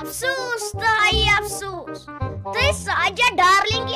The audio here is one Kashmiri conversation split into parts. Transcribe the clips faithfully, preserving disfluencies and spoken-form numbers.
افسوس تہٕ ہاے افسوس۔ تہٕ ساجہ ڈارلنگ،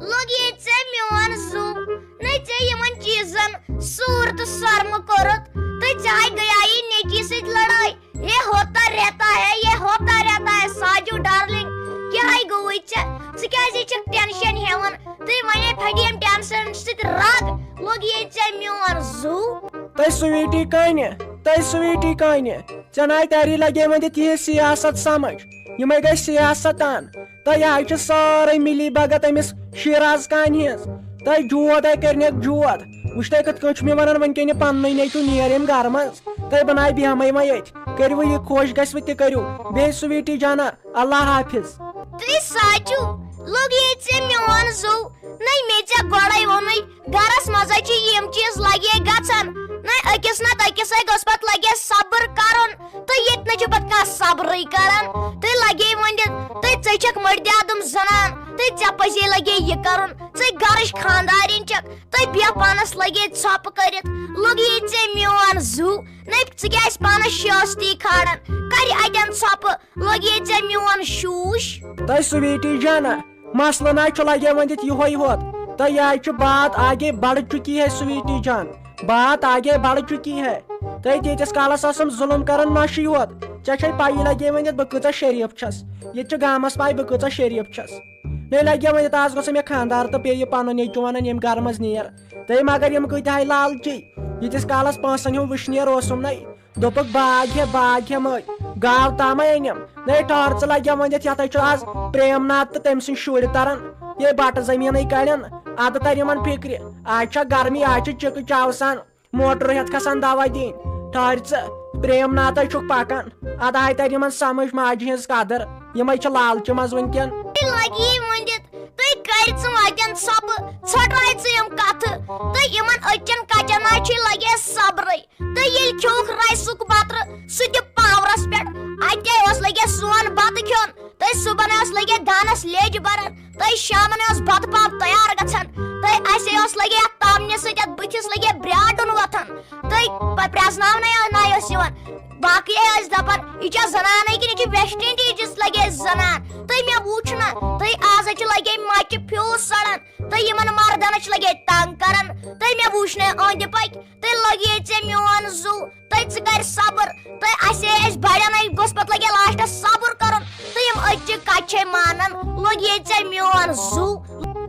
لوٚگ ییٚتہِ ژےٚ میون زُو۔ نے ژےٚ یِمن چیٖزن سوٗر تہٕ سۄرمہٕ کوٚرُتھ۔ تہٕ ژےٚ ہاے گٔیایہِ نیٚچی سۭتۍ لڑٲے۔ یہ ہوتا رہتا ہے، یہ ہوتا رہتا ہے، ساجو ڈارلنگ۔ کیٛاہ ہاے گوٚوُے ژےٚ؟ ژٕ کیٛازِ چھکھ ٹینشن ہٮ۪وان؟ تہٕ وۄنۍ پھٹیم ٹینشن سۭتۍ رگ۔ لوٚگ ییٚتہِ ژےٚ میون زُو۔ تہٕ سویٹی کانہِ، تہٕ سویٹی کانہِ، ژےٚ ناے تیاری لگے وۄنۍ دِتھ یہِ سیاست سمجھ۔ یِمے گٔے سیاستدان۔ تہٕ یہِ حظ چھِ سٲرٕے مِلی بھگت أمِس شیراز کانہِ ہِنٛز۔ تہٕ جود ہے کٔرنٮ۪کھ جود۔ وٕچھ تُہۍ کِتھ کٔنۍ چھُ مےٚ وَنان وٕنکٮ۪ن یہِ پننُے نیٚچوٗ نیر ییٚمہِ گرٕ منٛز۔ تہٕ بہٕ ناے بیٚہمَے وۄنۍ ییٚتھۍ۔ کٔرِو یہِ خۄش گژھِ وۄنۍ تہِ کٔرِو۔ بیٚیہِ سویٹی جانا، اللہ حافظ۔ تہٕ ساجو، لوٚگ ییٚتہِ ژےٚ میون زُو۔ نَے مےٚ ژےٚ گۄڈَے ووٚنُے، گرس منٛز چھِ یِم چیٖز لگے گژھان۔ نَے أکِس نتہٕ أکِس ہے گوٚژھ پتہٕ لگے صبر کرُن۔ تہٕ ییٚتہِ نہٕ چھُ پتہٕ کانٛہہ صبرٕے کران۔ تہٕ لگے ؤنِتھ، تہٕ ژٕ چھکھ مٔردِ آدم زنان۔ تہٕ ژےٚ پزے لگے یہِ کرُن۔ ژٕ گرٕچ خاندارِنۍ چھکھ۔ تہٕ بیٚیہِ پانس لگے ژھۄپہٕ کٔرِتھ۔ لوٚگ ییٚتہِ ژےٚ میون زُو۔ نَے ژٕ کیٛازِ پانس شٲستی کھالان؟ کرِ اتٮ۪ن ژھۄپہٕ۔ لوٚگ ییٚتہِ ژےٚ میون شوٗش۔ تہٕ سویٹی جانا، مسلہٕ نہ چھُ لگے ؤنِتھ یِہوٚے ہوت۔ تہٕ یہِ حظ چھُ بات آگے بڑھ چُکی ہے سویٹی جان، بات آگے بڑھ چُکی ہے۔ تہٕ تیٖتِس کالس ٲسٕم ظُلُم کران نۄشہِ یوت۔ ژےٚ چھے پَیی لگے ؤنِتھ بہٕ کۭژاہ شریٖف چھَس۔ ییٚتہِ چھِ گامس پَے بہٕ کۭژاہ شریٖف چھَس۔ مےٚ لگے ؤنِتھ آز گوٚژھ مےٚ خانٛدار تہٕ پیٚیہِ یہِ پنُن نیٚچوٗ وَنان ییٚمہِ گرٕ منٛز نیر۔ تہٕ مگر یِم کۭتیٛاہ ہاے لالچی۔ ییٖتِس کالس پونٛسن ہُنٛد وٕشنیر اوسُم نَے۔ دوٚپُکھ، باغ ہے، باغ ہے مٔلۍ، گاو تامے أنِم۔ نَے ٹٲر ژٕ لگیا ؤنِتھ، یتھ ہے چھُ آز پریم ناتھ تہٕ تٔمۍ سٕنٛدۍ شُرۍ تران۔ یے بٹہٕ زٔمیٖنٕے کڑن، ادٕ تر یِمن فکرِ۔ آز چھا گرمی، آز چھِ چِکہٕ چاوسان، موٹر ہٮ۪تھ کھسان دوا دِنۍ۔ ٹھہر ژٕ، پریم ناتھے چھُکھ پکان، ادٕ آے تر یِمن سمجھ ماجہِ ہٕنٛز قدر۔ یِمے چھِ لالچہِ منٛز وٕنکٮ۪ن۔ لگی ؤنِتھ، تُہۍ کٔرۍ ژٕ وتٮ۪ن ژھۄپہٕ، ژھۄٹراے ژٕ یِم کتھٕ۔ تہٕ یِمن أچھن کچن آز چھُے لگے صبرٕے۔ تہٕ ییٚلہِ کھیوٚوُکھ رایسُک بتہٕ، سُہ تہِ پاورس پٮ۪ٹھ۔ اتے اوس لگے سون بتہٕ کھیوٚن، تہٕ صُبحن اوس لگے دانس لیٚج بران، تہٕ شامن اوس بتہٕ پاو تیار گژھان، تہٕ اسے اوس لگے اتھ تامنہِ سۭتۍ اتھ بٕتھِس لگے برٛاٹُن وۄتھان، تہٕ پ-، پرٛزناونَے نَے اوس یِوان۔ باقٕے ٲسۍ دپان، یہِ چھا زنانٕے کِنہٕ یہِ چھِ ویسٹیج لگے زنان؟ تہٕ مےٚ وُچھ نہ، تہٕ آز چھِ لگے مچہِ فیوٗز سڑان، تہٕ یِمن مردن چھِ لگے تنگ کران، تہٕ مےٚ وُچھ نہٕ أنٛدۍ پٔکۍ۔ تہٕ لگے ژےٚ میون زُو، تہٕ ژٕ کر صبر، تہٕ اسے أسۍ بڑٮ۪ن ہے گوٚژھ پتہٕ لگے لاسٹس صبر کرُن، تہٕ یِم أچہِ کتہِ چھے مانان، لگے ژےٚ میون زُو۔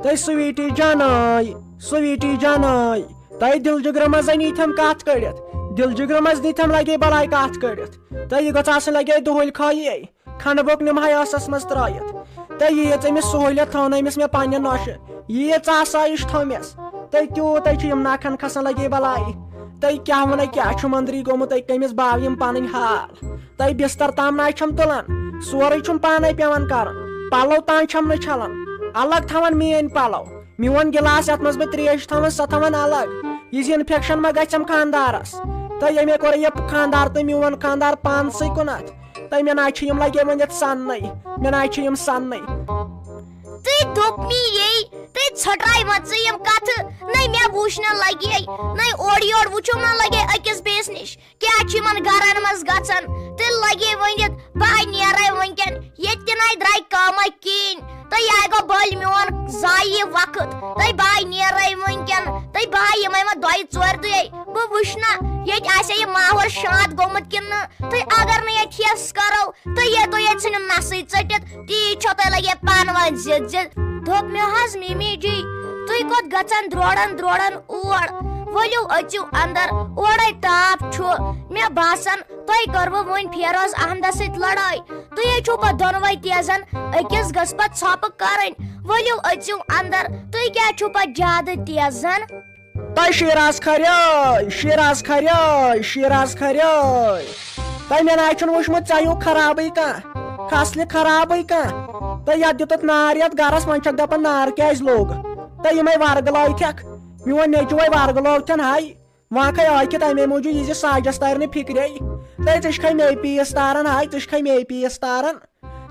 تہٕ سویٹی جاناے، سویٹی جاناے، تہٕ دِل جگرٕ منٛز نیٖتھم کتھ کٔڑِتھ، دِل جگرٕ منٛز نیٖتھم لگے بلاے کتھ کٔڑِتھ، تہٕ یہِ گٔژھ آسٕنۍ لگے دُہٕلۍ خٲلی۔ کھنڈٕ بوٚک نِمہٕ ہاے ٲسس منٛز ترٲیِتھ۔ تہٕ ییٖژ أمِس سہوٗلیت تھٲونٲومٕژ مےٚ پننہِ نۄشہِ، ییٖژ آسٲیِش تھٲومٮ۪س۔ تہٕ تیوٗت ہے چھُ یِم نکھن کھسان لگے بلاے۔ تہٕ کیٛاہ ونے، کیٛاہ چھُم أنٛدری گوٚمُت أکۍ کٔمِس باو یِم پنٕنۍ حال۔ تہٕ بستر تام نہ چھَم تُلان، سورُے چھُم پانے پٮ۪وان کرُن۔ پلو تام چھَم نہٕ چھلان، الگ تھاوان میٲنۍ پلو۔ میون گلاس یتھ منٛز بہٕ تریش چھُس تھاوان، سۄ تھاوان الگ۔ یہِ زِ انفیکشن ما گژھٮ۪م خاندارس۔ تہٕ ییٚمے کوٚر یہِ خاندار تہٕ میون خاندار پانسٕے کُنتھ۔ تہٕ مےٚ نہ چھِ یِم لگے وۄنۍ یتھ سننٕے، مےٚ نہ چھِ یِم سننٕے۔ تہٕ دوٚپ مےٚ یی، تہٕ ژھۄٹراے وۄنۍ ژٕ یِم کتھٕ، نَے مےٚ وُچھ نہ لگے، نَے اورٕ یورٕ وُچھُم نہ لگے أکِس بیٚیِس نِش۔ کیٛاہ چھُ یِمن گرن منٛز گژھان؟ تہٕ لگے ؤنِتھ، بہٕ ہاے نیرے وٕنکٮ۪ن، ییٚتہِ تہِ نَے درٛاے کٲمہ کِہیٖنۍ۔ تہٕ یہِ ہاے گوٚو بٔلۍ میون ضایع وقت۔ تہٕ بہٕ ہاے نیرے وٕنکٮ۪ن، تہٕ بہٕ ہاے یِمے وۄنۍ دۄیہِ ژورِ دُہے۔ بہٕ وٕچھٕ نہ، ییٚتہِ آسہِ یہِ ماحول شانت گوٚمُت کِنہٕ نہٕ۔ تہٕ اگر نہٕ ییٚتہِ ہٮ۪س کرو، تہٕ یہِ تُہۍ ییٚتہِ ژھٕنِو نسٕے ژٔٹِتھ، تی چھو تۄہہِ لگے پانہٕ وٲنۍ ضد ضد۔ دوٚپ مےٚ حظ، مِمی جی، تُہۍ کوٚت گژھان درورن درورن اور؟ ؤلِو أژِو اندر، اورے تاپھ چھُ۔ مےٚ باسان، تۄہہِ کٔروٕ وۄنۍ فیروز احمدس سۭتۍ لڑٲے۔ تُہۍ ہے چھِو پتہٕ دۄنوَے تیزن، أکِس گٔژھ پتہٕ ژھۄپہٕ کرٕنۍ۔ ؤلِو أژِو اندر، تُہۍ کیٛاہ چھِو پتہٕ زیادٕ تیزن؟ تۄہہِ شیراز کھریٲے، شیراز کھریٲے، شیراز کھریٲے۔ تۄہہِ مےٚ نہ چھُنہٕ وُچھمُت ژےٚ ہیوٗ خرابٕے کانٛہہ، کھسلہِ خرابٕے کانٛہہ۔ تۄہہِ یتھ دیُتُتھ نار یتھ گرس، وۄنۍ چھکھ دپان نار کیٛازِ لوٚگ؟ تۄہہِ یِمے ورگہٕ لٲگتھکھ، میون نیٚچوٗ وے ورگہٕ لوگتھن ہاے۔ وۄنۍ کھے ٲکھِتھ امے موٗجوٗب، یہِ زِ ساجس ترِ نہٕ فکرے۔ تۄہہِ ژٕ چھکھے مے پیٖس تاران ہاے، ژٕ چھکھے مے پیٖس تاران۔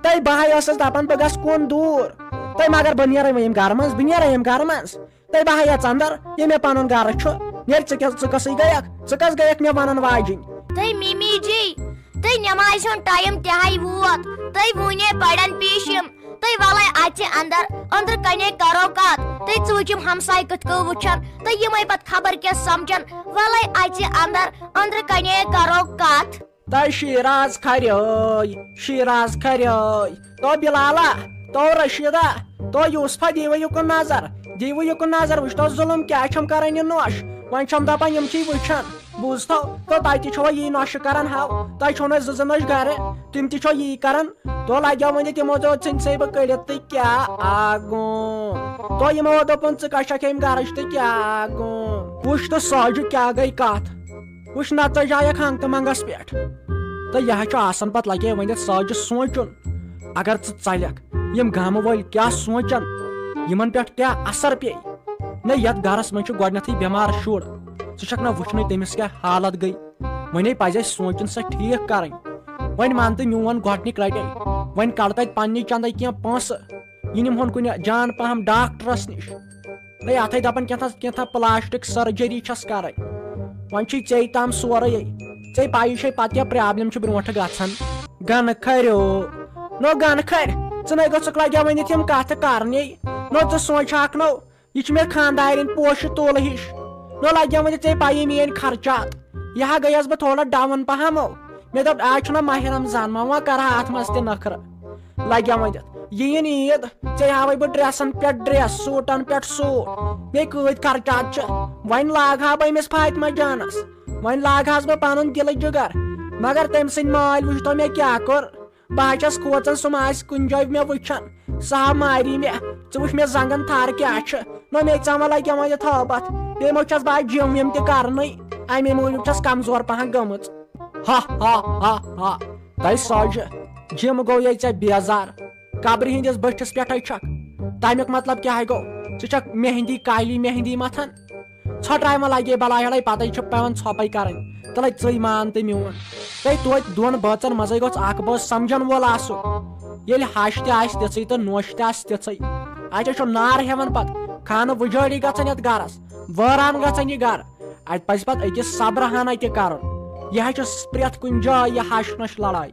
تہٕ بہٕ ہاے ٲسٕس دَپان بہٕ گژھٕ کُن دوٗر۔ تہٕ مگر بہٕ نیرے وۄنۍ ییٚمہِ گرٕ منٛز، بہٕ نیرے ییٚمہِ گرٕ منٛز۔ تہٕ بہٕ ہاے اَژٕ اندر، یہِ مےٚ پنُن گرٕ چھُ۔ نیرِ ژٕ کیٛاہ، ژٕ کۄسٕے گٔیَکھ؟ ژٕ کۄس گٔیَکھ مےٚ وَنَن واجِنۍ؟ تہٕ مِمی جی، تہٕ نٮ۪مازِ ہُنٛد ٹایم تہِ ہاے ووت۔ تہٕ وُنے پرن پیش یِم۔ تہٕ ولے اژِ اندر، أنٛدرٕ کنے کرو کتھ۔ تہٕ ژٕ وٕچھ یِم ہمساے کِتھ کٔنۍ وٕچھن۔ تہٕ یِمے پتہٕ خبر کیٛاہ سمجھن۔ ولے اژِ اندر، أنٛدرٕ کنے کرو کتھ۔ تہٕ شیراز کھریٲے، شیراز کھریٲے۔ تو بلالا، تو رشیدہ، تو یوسفہ، دیٖوٕ یُکُن نظر، دیٖوٕ یُکُن نظر، وٕچھ تو ظُلُم کیٛاہ چھَم کران یہِ نوٚش۔ وۄنۍ چھَم دپان یِم چھی وٕچھان۔ بوٗزتھو، تو تۄہہِ تہِ چھوا یی نۄشہِ کران ہاو؟ تۄہہِ چھو نہٕ زٕ زٕ نۄش گرٕ، تِم تہِ چھو یی کران۔ تو لگیو وۄنۍ تِمو دوٚپ ژھٕنۍ سٕے بہٕ کٔڑِتھ تہٕ کیٛاہ آ گوٚو؟ تو یِمو دوٚپُن ژٕ کۄس چھکھ ییٚمہِ گرٕچ تہٕ کیٛاہ گوٚو؟ وٕچھ تہٕ ساجہِ کیٛاہ گٔے کتھ۔ وٕچھ نتہٕ ژٕ جایکھ ہنگ تہٕ منگس پٮ۪ٹھ۔ تہٕ یہِ ہا چھُ آسان پتہٕ لگے ؤنِتھ ساجہِ سونٛچُن، اگر ژٕ ژلکھ، یِم گامہٕ وٲلۍ کیٛاہ سونٛچن؟ یِمن پٮ۪ٹھ کیٛاہ اثر پیٚیہِ؟ نہ، یتھ گرس منٛز چھُ گۄڈنیتھٕے بٮ۪مار شُر، ژٕ چھکھ نہ وٕچھنٕے تٔمِس کیٛاہ حالت گٔے۔ وۄنۍ پزِ اسہِ سونٛچُن سۄ ٹھیٖک کرٕنۍ۔ وۄنۍ مان تہٕ میون گۄڈنیُک رٹے، وۄنۍ کڑ تتہِ پننہِ چندے کینٛہہ پونٛسہٕ، یہِ نِمہون کُنہِ جان پہم ڈاکٹرس نِش۔ ہے، اتھے دپان کینٛہہ تھا، کینٛہہ تھا پلاسٹک سرجری چھس کرٕنۍ۔ وۄنۍ چھُے ژےٚ تام سورُے۔ ژےٚ پَیی چھے پتہٕ کیٛاہ پرابلم چھِ برونٛٹھ گژھان۔ گنہٕ کھریو۔ نو گنہٕ کھرِ، ژٕ نے گٔژھکھ لگیا ؤنِتھ یِم کتھٕ کرنے۔ نو ژٕ سونٛچہکھ نو، یہِ چھِ مےٚ خاندارٮ۪ن پوشہِ تُل ہِش۔ نو لگیا ؤنِتھ ژےٚ پَیی میٲنۍ خرچات۔ یہِ ہا گٔیَس بہٕ تھوڑا ڈاوُن پہم او۔ مےٚ دوٚپ، آز چھُنہ ماہِ رمضان، وۄنۍ ما کرٕ ہا اتھ منٛز تہِ نخرٕ۔ لگیا ؤنِتھ، یہِ یِن عیٖد، ژےٚ ہاوے بہٕ ڈریسن پٮ۪ٹھ ڈریس، سوٹن پٮ۪ٹھ سوٹ۔ مےٚ کۭتۍ خرچات چھِ، وۄنۍ لاگہٕ ہا بہٕ أمِس فاطمہ جانس، وۄنۍ لاگہٕ ہس بہٕ پنُن دِلہٕ جگر۔ مگر تٔمۍ سٕنٛدۍ مٲلۍ وٕچھتو مےٚ کیٛاہ کوٚر۔ بہٕ ہا چھَس کھوژان سُہ ما آسہِ کُنہِ جایہِ مےٚ وٕچھان، سُہ ہا ماری مےٚ۔ ژٕ وٕچھ مےٚ زنٛگن تھر کیٛاہ چھِ، نہ مےٚ ژامہ لگہِ وۄنۍ یہِ تھپھ۔ بیٚیہِ مہ چھَس بہٕ آز جِم وِم تہِ کرنٕے، اَمے موٗجوٗب چھَس کمزور پہن گٔمٕژ۔ ہا ہا ہا ہا۔ تۄہہِ سوجہِ، جِم گوٚو ییٚتہِ ژےٚ بیزار۔ قبرِ ہٕنٛدِس بٔٹھِس پٮ۪ٹھے چھکھ۔ تمیُک مطلب کیٛاہ گوٚو؟ ژٕ چھکھ مہندی، کالی مہندی متھان؟ ژھۄٹراے وۄنۍ لگے بلاے ہڑے، پتے چھِ پٮ۪وان ژھۄپے کرٕنۍ۔ تلے ژٕے مان تہٕ میون۔ تہٕ توتہِ دۄن بٲژن منٛزے گوٚژھ اکھ بٲژ سمجھن وول آسُن۔ ییٚلہِ ہش تہِ آسہِ تِژھٕے تہٕ نوش تہِ آسہِ تِژھٕے۔ اتہِ چھُ نار ہٮ۪وان پتہٕ، خانہٕ وُجٲڑی گژھان یتھ گرس، وٲران گژھان یہِ گرٕ۔ اتہِ پزِ پتہٕ أکِس صبرٕ ہنا تہِ کرُن۔ یہِ ہا چھُ پرٛٮ۪تھ کُنہِ جایہِ یہِ ہش نۄش لڑاے۔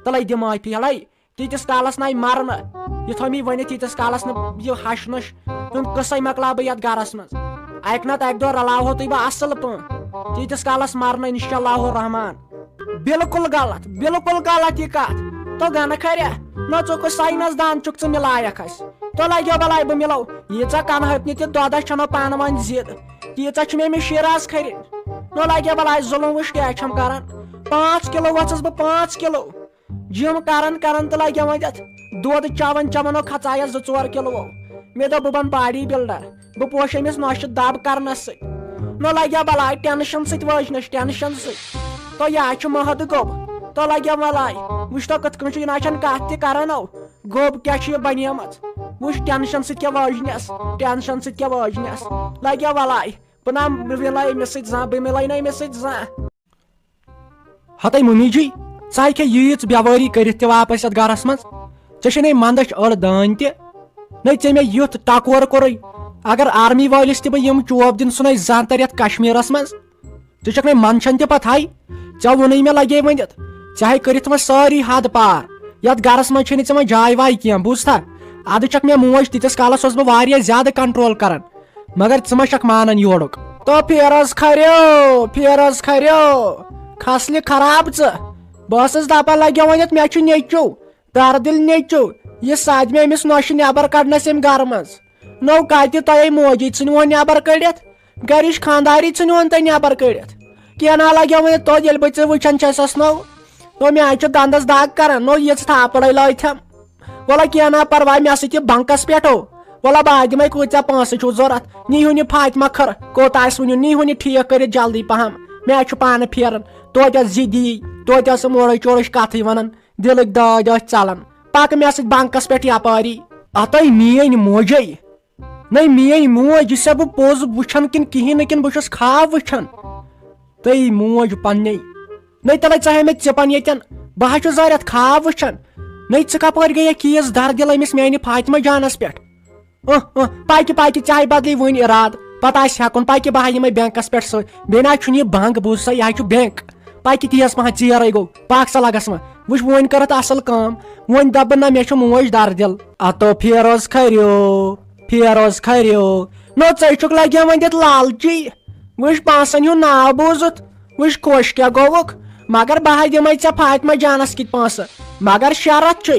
تلے دِ معٲفی ہڑے۔ تیٖتِس کالس نَے مرٕ نہٕ۔ یہِ تھوٚو مےٚ ؤنِتھ، تیٖتِس کالس نہٕ یہِ ہش نۄش ہُنٛد قصے مۄکلاو بہٕ یتھ گرس منٛز۔ اکہِ نتہٕ اکہِ دۄہ رلاوہو تُہۍ بہٕ اصل پٲٹھۍ۔ تیٖتِس کالس مرٕ نہٕ انشاء اللہ الرحمان۔ بالکل غلط، بالکل غلط یہِ کتھ۔ تو گنہٕ کھریا، نہ ژٕ کُس ساینس دان چھُکھ ژٕ مِلایکھ اسہِ۔ تو لگیو بلاے بہٕ مِلو۔ ییٖژاہ کنہٕ ہپنہِ تہِ دۄدس چھنو پانہٕ وۄنۍ ضد۔ تیٖژاہ چھِ مےٚ أمِس شیراز کھرِنۍ۔ نہ لگیو بلاے ظلم وٕچھ کیٛاہ چھم کران۔ پانٛژھ کِلو وۄژھس بہٕ، پانٛژھ کِلو۔ جِم کران کران تہٕ لگیا وۄنۍ اتھ دۄد چٮ۪وان چٮ۪وان ہو کھژایس زٕ ژور کِلوٗ۔ مےٚ دوٚپ بہٕ بنہٕ باڈی بلڈر، بہٕ پوشہٕ أمِس نۄشہِ دب کرنس سۭتۍ۔ نہ لگیا بلاے ٹینشن سۭتۍ وٲجنس، ٹینشن سۭتۍ۔ تو یا چھُ محد گوٚب، تو لگیا ولاے۔ وٕچھ تو کِتھ کٔنۍ چھُ، یہِ نہ چھَنہٕ کتھ تہِ کران او۔ گوٚب کیٛاہ چھُ یہِ بنیمٕژ؟ وٕچھ ٹینشن سۭتۍ کیٛاہ وٲجنس، ٹینشن سۭتۍ کیٛاہ وٲجنس۔ لگیا ولاے، بہٕ نہ مِلے أمِس سۭتۍ زانٛہہ، بہٕ مِلے نہٕ أمِس سۭتۍ زانٛہہ۔ ہتے ممی جی، ژٕ ہیٚکھے ییٖژ بیوٲری کٔرِتھ تہِ واپس یتھ گرس منٛز؟ ژےٚ چھے نے مندچھ أڑ دٲنۍ تہِ؟ نے ژےٚ مےٚ یُتھ ٹکور کوٚرُے، اگر آرمی وٲلِس تہِ بہٕ یِم چوب دِن، سُہ نے زانٛہہ تر یتھ کشمیرس منٛز۔ ژٕ چھکھ نے منٛدچھان تہِ پتہے، ژےٚ ووٚنُے مےٚ لگے ؤنِتھ، ژےٚ ہے کٔرِتھ وۄنۍ سٲری حد پار۔ یتھ گرس منٛز چھے نہٕ ژےٚ وۄنۍ جاے واے کینٛہہ، بوٗزتھا؟ ادٕ چھکھ مےٚ موج، تیٖتِس کالس اوسُس بہٕ واریاہ زیادٕ کنٹرول کران۔ مگر ژٕ ما چھکھ مانان یورُک؟ تو پھیرس کھریو، پھیرس کھریو، کھسلہِ خراب ژٕ۔ بہٕ ٲسٕس دپان لگیو وۄنۍ یتھ، مےٚ چھُ نیٚچو، دردِل نیٚچو، یہِ سادِ مےٚ أمِس نۄشہِ نٮ۪بر کڑنس أمۍ گرٕ منٛز۔ نو کتہِ تۄہے موجی ژھٕنہِ وۄنۍ نٮ۪بر کٔڑِتھ؟ گرِچ خانداری ژھٕنہِ وۄنۍ تۄہہِ نٮ۪بر کٔڑِتھ؟ کینٛہہ نا لگیو وۄنۍ توتہِ، ییٚلہِ بہٕ ژےٚ وٕچھان چھسس نو، تو مےٚ چھُ دندس دگ کران، نو یِژھ تھاپڑے لٲتھم۔ وَلہٕ کینٛہہ نا پرواے، مےٚ سۭتۍ یہِ بنکس پٮ۪ٹھ ہو۔ وَلہٕ بہٕ دِمے کۭژاہ پونٛسہٕ چھُو ضوٚرتھ۔ نیٖہُن یہِ فاطمہ کھٔر، کوٗتاہ آسہِ ؤنِو، نیٖہُن یہِ ٹھیٖک کٔرِتھ جلدی پہم۔ مےٚ چھُ پانہٕ پھیران، توتہِ ٲس ضدی، توتہِ ٲسٕم اورٕچ یورٕچ کتھٕے ونان، دِلٕکۍ دٲدۍ ٲسۍ ژلان۔ پکہٕ مےٚ سۭتۍ بنکس پٮ۪ٹھ یپٲری۔ ہتے میٲنۍ موجے، نَے میٲنۍ موج، یہِ چھا بہٕ پوٚز وٕچھان کِنہٕ کِہیٖنۍ نہٕ، کِنہٕ بہٕ چھُس خواب وٕچھان؟ تٔے موج پننے۔ نَے تَلَے ژٕ ہے مےٚ ژِپَن ییٚتٮ۪ن، بہٕ ہا چھُس زارٮ۪تھ خواب وٕچھان۔ نَے ژٕ کَپٲرۍ گٔیَکھ ییٖژ دَردِل أمِس میٛانہِ فاطمہ جانَس پٮ۪ٹھ؟ اہ، اہ، پَکہِ، پَکہِ، ژےٚ ہَے بدلی وٕنۍ اِرادٕ۔ پَتہٕ آسہِ ہٮ۪کُن، پَکہِ، بہٕ ہا یِمَے بینٛکَس پٮ۪ٹھ سۭتۍ۔ بیٚیہِ نہ حظ چھُنہٕ یہِ بنٛک، بوٗز سا، یہِ حظ چھُ بینٛک۔ پکہِ تیز پہن، ژیرے گوٚو، پکھ سا لگس وۄنۍ۔ وٕچھ، وۄنۍ کٔرٕتھ اصل کٲم، وۄنۍ دپہٕ بہٕ نہ، مےٚ چھُ موج دردِل۔ اتو فیروز کھریو، فیروز کھریو، نو ژے چھُکھ لگیومُت یتھ لالچی۔ وٕچھ پونسن ہُنٛد ناو بوٗزُتھ، وٕچھ خۄش کیٛاہ گوٚوُکھ۔ مگر بہٕ ہا دِمے ژےٚ فاطمہ جانس کِتھۍ پونسہٕ، مگر شرط چھُے،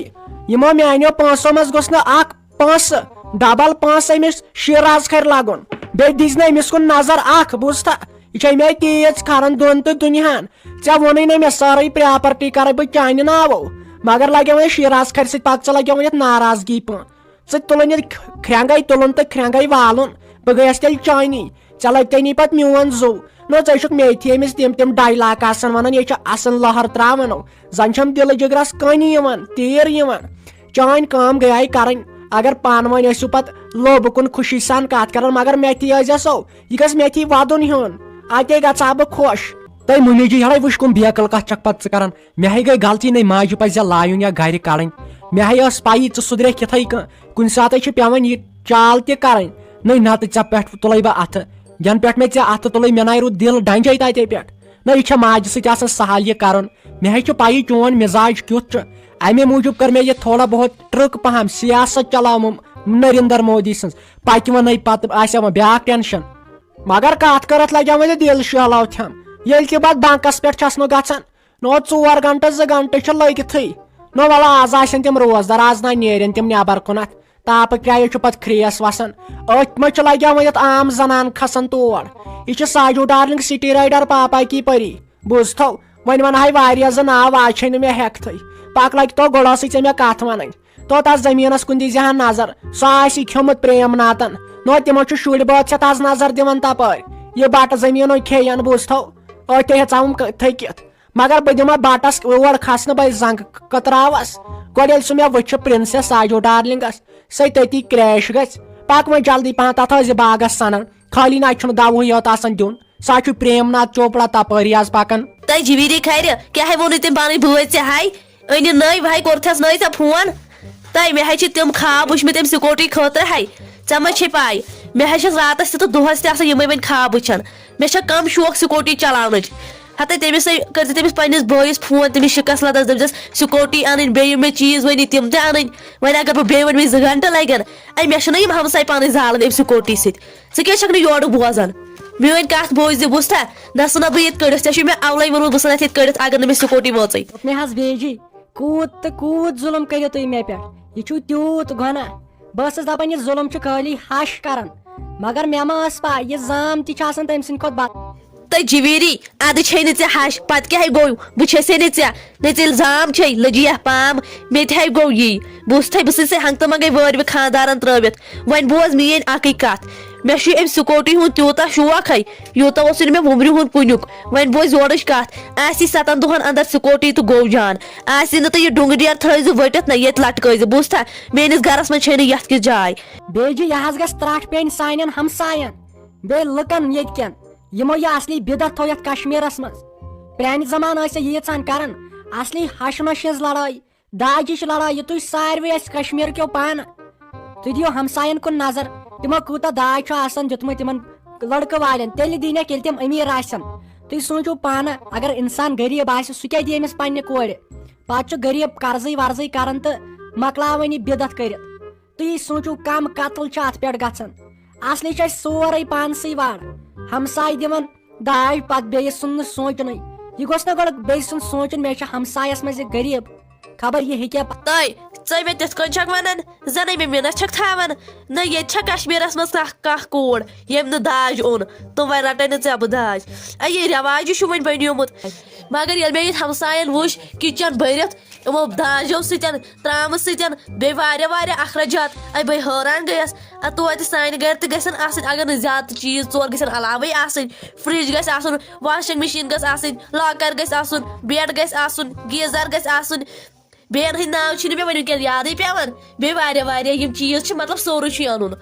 یِمو میانیو پونسو منٛز گوٚژھ نہٕ اکھ پونسہٕ ڈبل پونسہٕ أمِس شیراز کھرِ لگُن۔ بیٚیہِ دِژ نہٕ أمِس کُن نظر اکھ، بوٗزتھا؟ یہِ چھےٚ مےٚ تیٖژ کھران دۄن تہٕ دُنیاہن۔ ژےٚ ووٚنُے نہ مےٚ، سٲرٕے پراپرٹی کرے بہٕ چانہِ ناوو، مگر لگیومُت شیراز کھرِ سۭتۍ، پکھ ژٕ لگیومُت یتھ ناراضگی پٲٹھۍ۔ ژٕ تُلُن یہِ کھرٛنٛگے تُلُن تہٕ کھرٛنٛگے والُن۔ بہٕ گٔیَس تیٚلہِ چانی۔ ژےٚ لَگہِ تَنی پَتہٕ میون زُو۔ نہ، ژےٚ چھُکھ میتھی أمِس تِم تِم ڈایلاگ آسان وَنان، یہِ چھِ اَصٕل لَہَر ترٛاوان۔ زَن چھَم دِلہٕ جِگرَس کٔنۍ یِوان، تیٖر یِوان۔ چٲنۍ کٲم گٔیے کَرٕنۍ۔ اگر پانہٕ ؤنۍ ٲسِو پَتہٕ لوٚب کُن خوشی سان کَتھ کَران، مگر میتھی ٲسۍزٮ۪سو۔ یہِ گژھِ میتھی وَدُن ہیوٚن۔ اَتے گژھٕ ہا بہٕ خۄش۔ تہٕ مُنی جی، یَڑے وٕچھ کٕم بیکٕل کَتھ چھَکھ پَتہٕ ژٕ کَران۔ مےٚ ہے گٔے غلطی، نَے ماجہِ پَزِ لایُن یا گرِ کَڑٕنۍ۔ مےٚ ہے ٲس پَیی ژٕ سُدرکھ یِتھَے کٔنۍ۔ کُنہِ ساتہٕ چھِ پٮ۪وان یہِ چال تہِ کَرٕنۍ۔ نَے نَتہٕ ژےٚ پٮ۪ٹھ تُلَے بہٕ اَتھٕ۔ یَنہٕ پٮ۪ٹھ مےٚ ژےٚ اَتھٕ تُلٕے، مےٚ نَے روٗد دِل ڈَنجے تَتے پٮ۪ٹھ۔ نَے یہِ چھےٚ ماجہِ سۭتۍ آسان سہل یہِ کَرُن۔ مےٚ ہے چھُ پَیی چون مِزاج کیُتھ چھُ۔ اَمے موٗجوٗب کٔر مےٚ یہِ تھوڑا بہت ٹرٛک پَہَم سیاست چلاوُم نریندر مودی سٕنٛز۔ پَکہِ وۄنۍ نَے پَتہٕ آسہِ وۄنۍ بیٛاکھ ٹٮ۪نشَن۔ مگر کَتھ کٔرٕتھ لَگیٛاو مےٚ دِل شیلو تھٮ۪م۔ ییٚلہِ تہِ بہٕ ڈَنٛکَس پٮ۪ٹھ چھَس نہٕ گژھان، نو ژور گھنٹہٕ، زٕ گھنٹہٕ چھِ لٔگتھٕے۔ نو وَلہٕ، آز آسن تِم روزدار، آز نہ نیرن تِم نٮ۪بر کُنتھ۔ تاپہٕ کرٛایہِ چھُ پتہٕ کھریس وسان۔ أتھۍ منٛز چھُ لگیو وۄنۍ یتھ عام زنان کھسان تور۔ یہِ چھِ ساجو ڈارلنگ سٹی رائیڈر پاپا کی پری۔ بوٗزتھو، وۄنۍ ونہٕ ہاے واریاہ زٕ ناو، آز چھے نہٕ مےٚ ہٮ۪کتھٕے۔ پکھ لگہِ تو گۄڈٕ ٲسٕے ژےٚ مےٚ کتھ ونٕنۍ۔ تو تتھ زٔمیٖنس کُن دیٖزِ ہا نظر، سُہ آسہِ کھیوٚمُت پریم ناتن۔ نو تِمو چھُ شُرۍ بٲژ ہٮ۪تھ از نظر دِوان تپٲرۍ۔ یہِ بٹہٕ زٔمیٖنو کھیٚیَن، بوٗزتھو۔ أتھۍ ہٮ۪ژاوُم ک-، تھٔکِتھ۔ مگر بہٕ دِمہٕ بٹس اور کھسنہٕ، بہٕ زنگ کتراوس۔ گۄڈٕ ییٚلہِ سُہ مےٚ وٕچھِ پرنسس ساجو ڈارلنگس، سۄ تٔتی کریش گژھِ۔ پکھ وۄنۍ جلدی پہن، تتھ ٲسۍ زِ باغس سنان۔ خٲلی نہ چھُنہٕ دوہٕے یوت آسان دیُن۔ سُہ چھُ پریم ناتھ چوپڑا تپٲری آز پکان۔ تۄہہِ جویری خرِ، کیٛاہ ہے ووٚنُے تٔمۍ پنٕنۍ بٲے ژےٚ ہاے؟ أنِن نٔے وہے کوٚرتھس نٔے ژےٚ فون۔ تۄہہِ مےٚ ہے چھِ تِم خواب وٕچھمٕتۍ أمۍ سکوٗٹی خٲطرٕ ہے۔ ژےٚ ما چھے پاے؟ مےٚ ہے چھِ راتس تہِ تہٕ دۄہس تہِ آسان یِمے وۄنۍ خواب وٕچھان۔ مےٚ چھےٚ کم شوق سکوٗٹی چلاونٕچ۔ ہتے تٔمِس ہے کٔرۍ زِ تٔمِس پننِس بٲیِس فون، تٔمِس شِکس لدس، دٔپۍ زٮ۪س سکوٗٹی انٕنۍ، بیٚیہِ یِم مےٚ چیٖز ؤنی تِم تہِ انٕنۍ۔ وۄنۍ اگر بہٕ بیٚیہِ وۄنۍ مےٚ زٕ گھنٹہٕ لگن، اے مےٚ چھِنہ یِم ہمساے پنٕنۍ زالان أمۍ سکوٗٹی سۭتۍ۔ ژٕ کیٛازِ چھکھ نہٕ یورٕ بوزان؟ میٲنۍ کتھ بوز زِ، بوٗزتھا؟ نہ ژھٕنہ بہٕ ییٚتہِ کٔڑِتھ، ژےٚ چھُے مےٚ اولے ووٚنمُت بہٕ ژھٕنتھ ییٚتہِ کٔڑِتھ اگر نہٕ مےٚ سکوٗٹی وٲژٕے۔ دوٚپ مےٚ حظ بیجی، کوٗت تہٕ کوٗت ظُلُم کٔرِو تُہۍ مےٚ پٮ۪ٹھ؟ یہِ چھُو تیوٗت گۄناہ۔ بہٕ ٲسٕس دَپان، یہِ ظُلُم چھُ خٲلی ہَش کَران، مگر مےٚ ما ٲس پَے، یہِ زام تہِ چھِ آسان تٔمۍ سٕنٛدِ کھۄتہٕ بد۔ تہٕ جویری، اَدٕ چھے نہٕ ژےٚ ہَش، پَتہٕ کیٛاہ ہے گوٚو؟ بہٕ چھَسے نہٕ ژےٚ، نہ ژےٚ زام چھے، لٔجی یا پام، مےٚ تہِ ہے گوٚو یی۔ بہٕ اوسُس تھَے، بہٕ سٕنٛدسٕے ہنٛگتہٕ منٛگَے وٲرۍ مےٚ خانٛدارَن ترٛٲوِتھ۔ وۄنۍ بوز میٛٲنۍ اَکٕے کَتھ، مےٚ چھُ أمۍ سکوٗٹی ہُنٛد تیوٗتاہ شوق ہے، یوٗتاہ اوسُے نہٕ مےٚ وُمرِ ہُنٛد کُنیُک۔ وۄنۍ بوز یورٕچ کَتھ، آسی ستن دۄہن اندر سکوٹی تہٕ گوٚو جان۔ آسی نہٕ تہٕ یہِ ڈُنٛگہٕ ڈیر تھٲیزِ ؤٹِتھ نہ ییٚتہِ لٹکٲیزِ، بوٗزتھا؟ میٲنِس گرس منٛز چھے نہٕ یتھ کِژھ جاے۔ بیٚیہِ جی، یہِ حظ گژھِ ترٛٹھ پیٚنۍ سانٮ۪ن ہمساین، بیٚیہِ لُکن ییٚتہِ کٮ۪ن، یِمو یہِ اصلی بدعت تھٲو یتھ کشمیرس منٛز۔ پرانہِ زمانہٕ ٲسۍ یہِ ییٖژہن کران، اصلی ہش نۄشہِ ہٕنٛز لڑٲے، داجِچ لڑٲے، یہِ تُج ساروٕے اسہِ کشمیر کیو پانہٕ۔ تُہۍ دِیِو ہمساین کُن نظر، تِمو کوٗتاہ داج چھُ آسان دیُتمُت تِمن لڑکہٕ والٮ۪ن، تیٚلہِ دِینکھ ییٚلہِ تِم أمیٖر آسن۔ تُہۍ سوٗنٛچِو پانہٕ، اگر انسان غریٖب آسہِ، سُہ کیٛاہ دِیہِ أمِس پننہِ کورِ؟ پتہٕ چھُ غریٖب قرضٕے ورضٕے کران تہٕ مۄکلاوان یہِ بدعت کٔرِتھ۔ تُہی سوٗنٛچِو، کم قتل چھِ اتھ پٮ۪ٹھ گژھان۔ اصلی چھُ اسہِ سورُے پانسٕے وڑ۔ ہمسایہِ دِوان داج پتہٕ بیٚیِس سُنٛد نہٕ سونٛچنُے۔ یہِ گوٚژھ نہ گۄڈٕ بیٚیہِ سُنٛد سونٛچُن، مےٚ چھُ ہمسایس منٛز یہِ غریٖب، خبر یہِ ہیٚکیٛاہ پتہٕ۔ تۄہہِ، ژٕ مےٚ تِتھ کٔنۍ چھکھ ونان، زنٕے مےٚ مِنت چھکھ تھاوان۔ نہ، ییٚتہِ چھا کشمیرس منٛز کانٛہہ، کانٛہہ کوٗر، ییٚمۍ نہٕ داج اوٚن، تہٕ وۄنۍ رٹے نہٕ ژےٚ بہٕ داج۔ اے، یہِ رٮ۪واجی چھُ وۄنۍ بنیومُت۔ مگر ییٚلہِ مےٚ ییٚتہِ ہمساین وُچھ، کچن بٔرِتھ، یِمو داجو سۭتۍ، ترامہٕ سۭتۍ، بیٚیہِ واریاہ، واریاہ اخراجات۔ اے، بے حٲران گٔیس۔ ا، توتہِ سانہِ گرِ تہِ گژھن آسٕنۍ، اگر نہٕ زیادٕ تہٕ چیٖز ژور گژھن علاوے آسٕنۍ، فرج گژھِ آسُن، واشنگ مشین گژھِ آسٕنۍ، لاکر گژھِ آسُن، بیڈ گژھِ آسُن، گیزر گژھِ آسُن۔ بیٚین ہٕنٛدۍ ناو چھِنہٕ مےٚ وۄنۍ وٕنکیٚن یادٕے پٮ۪وان۔ بیٚیہِ واریاہ واریاہ یِم چیٖز چھِ، مطلب، سورُے چھُ یہِ اَنُن۔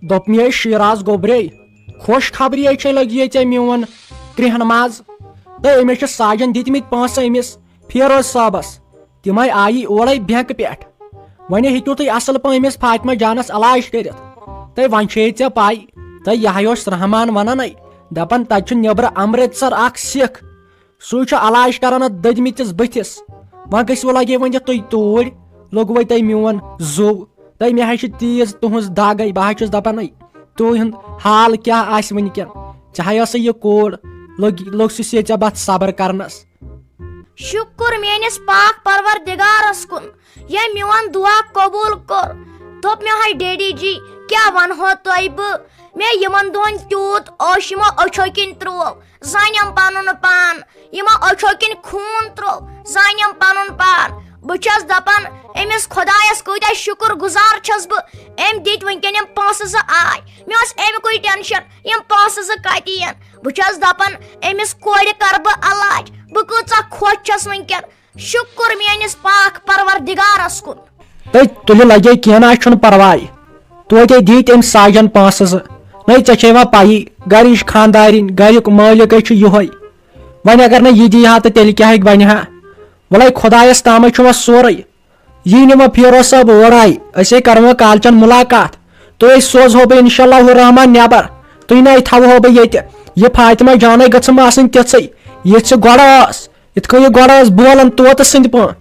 دوٚپ مےٚ شیراز گوٚبرے، خۄش خبری ہے چھے لٔگۍ ییٚتہِ میون کرٛیٚہن ماز۔ تہٕ أمِس چھِ ساجن دِتمٕتۍ پونٛسہٕ أمِس فیروز صٲبس۔ تِمے آیی اورے بینک پٮ۪ٹھ۔ وۄنۍ ہیٚکِو تُہۍ اصل پٲٹھۍ أمِس فاطمہ جانس علاج کٔرِتھ۔ تہٕ وۄنۍ چھے ژےٚ پاے، تہٕ یہِ ہا اوس رحمان ونان، دپان تتہِ چھُ نیبرٕ امرتسر اکھ سکھ، سُے چھُ علاج کران اتھ دٔدمٕتِس بٕتھِس۔ وۄنۍ گٔژھِو لگے وۄنۍ یتھ تُہۍ توٗرۍ، لوٚگوے تۄہہِ میون زُو۔ تۄہہِ مےٚ حظ چھِ تیٖژ تُہنٛز دگ، بہٕ حظ چھُس دپان، ہے، تُہُنٛد حال کیٛاہ آسہِ وٕنکٮ۪ن؟ ژےٚ ہاے ٲسٕے یہِ کوٗر، لوٚگ لوٚگ سُہ سے ژےٚ بتھ صبر کرنس۔ شُکُر میٲنِس پاک پروردگارس کُن، ییٚمۍ میون دُعا قبوٗل کوٚر۔ دوٚپ مےٚ، ہاے ڈیڈی جی، کیٛاہ ونہو تۄہہِ بہٕ؟ مےٚ یِمن دۄہن تیوٗت اوس یِمو أچھو کِنۍ ترٛوو، زن یِم پنُن پان، یِمو أچھو کِنۍ خوٗن ترٛوو، زن یِم پنُن پان۔ بہٕ چھَس دپان، أمِس خۄدایس کۭتیٛاہ شُکُر گُزار چھَس بہٕ، أمۍ دِتۍ وٕنکٮ۪ن یِم پونٛسہٕ زٕ آے۔ مےٚ اوس اَمہِ کُے ٹینشن، یِم پونٛسہٕ زٕ کتہِ یِن۔ بہٕ چھَس دپان، أمِس کورِ کرٕ بہٕ علاج، بہٕ کۭژاہ خۄش چھَس وٕنکٮ۪ن۔ شُکُر میٲنِس پاک پروردگارس کُن۔ تہٕ تُلہِ لگے، کینٛہہ نہ حظ چھُنہٕ پرواے۔ توتہِ دِتۍ أمۍ ساجن پونٛسہٕ زٕ۔ نَے، ژےٚ چھے وۄنۍ پَیی، گرِچ خانٛدارِنۍ، گریُک مٲلِک ہے چھُ یِہوٚے۔ وۄنۍ اگر نہٕ یہِ دی ہا تہٕ تیٚلہِ کیٛاہ ہیٚکہِ بنہِ ہا؟ وَلَے خۄدایَس تامَے چھُ وۄنۍ سورُے۔ یی نہٕ وۄنۍ فیروز صٲب اورے، أسے کرو وۄنۍ کالچن مُلاقات۔ تہٕ أسۍ سوزہو بہٕ انشاء اللہ الرحمان نٮ۪بر۔ تُہۍ نَے تھاوہو بہٕ ییٚتہِ۔ یہِ فاطمہ جانَے گٔژھٕم آسٕنۍ تِژھٕے، یِژھ یہِ گۄڈٕ ٲس۔ یِتھ کٔنۍ یہِ گۄڈٕ ٲس بولان طوطہٕ سٕنٛدۍ پٲٹھۍ،